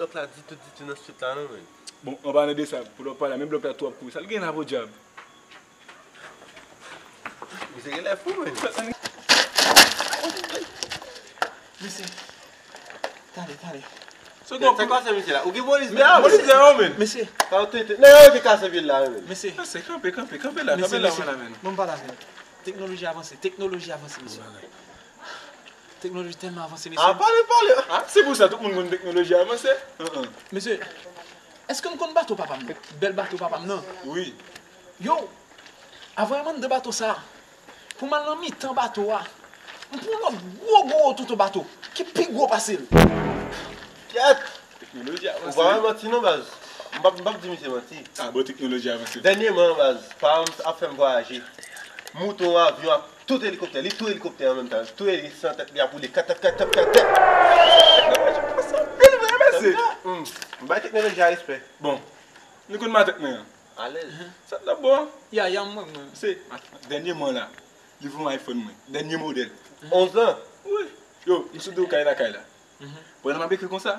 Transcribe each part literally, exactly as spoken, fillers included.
Blòk la ditou, ditou nan street la non, men. Bon, an palan de sa, pou lòt pale, men blòk la twò ap kouri. Sa l gen la, podyab? Misye gen lè fou, men. Mesye, tande, tande. Se kwa se misye la? Ou gen polis dèyè w, men. Mesye. Sa w tete. Nèg yo te kase pye l la, men. Mesye. Mesye, kanpe, kanpe, kanpe la, kanpe la, men. Bon, m pale avè l. Teknoloji avanse, teknoloji avanse, mesye. Teknoloji tèlman avanse, mesye. Ah, pale, pale. Ah, se pou sa tout moun konn teknoloji avanse. Mesye, èske n konn bato papa m nan? Bèl bato papa m nan. Wi. Yo, avan yo mande bato sa, pou m al nan mitan bato a, m pran yon lòt gwo, gwo ototo bato ki pi gwo pase l. Kèt! Teknoloji avanse. Ou pa wè manti non, baz. M p ap, m p ap di misye manti. Ah, bon, teknoloji avanse. Dènyèman, baz, paran m ap fè m vwayaje. Moute yon avyon ak tout elikoptè. Li tou elikoptè an menm tan. Tou elikoptè, li ap woule kat, kat, kat, kat, kat, kat. Teknoloji avanse anpil vre, mesye. Hmm. M bay teknoloji a respè. Bon, nou konn matant mwen an. Alèz. Sa t ap bon? Ya, ya, mwen, mwen. Se, dènyèman la, li voye yon iPhone mwen. Dènye modèl. Onz lan? Wi. Yo, m sou do kay la, kay la. Pandan m ap ekri konsa,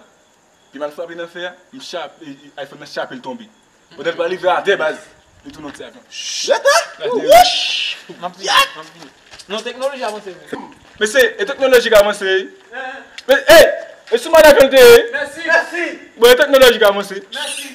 pye m al frape nan fè a, m chape, iPhone nan chape l tonbe. Pandan l pral rive atè, baz, li tounen yon ti avyon. Rete! M ap vini, m ap vini. Non, teknoloji avanse vre. Mesye, e teknoloji k avanse, wi. Men, ey, e sou mada ke l te ye? Mèsi. Mèsi. Bon, e teknoloji k avanse. Mèsi.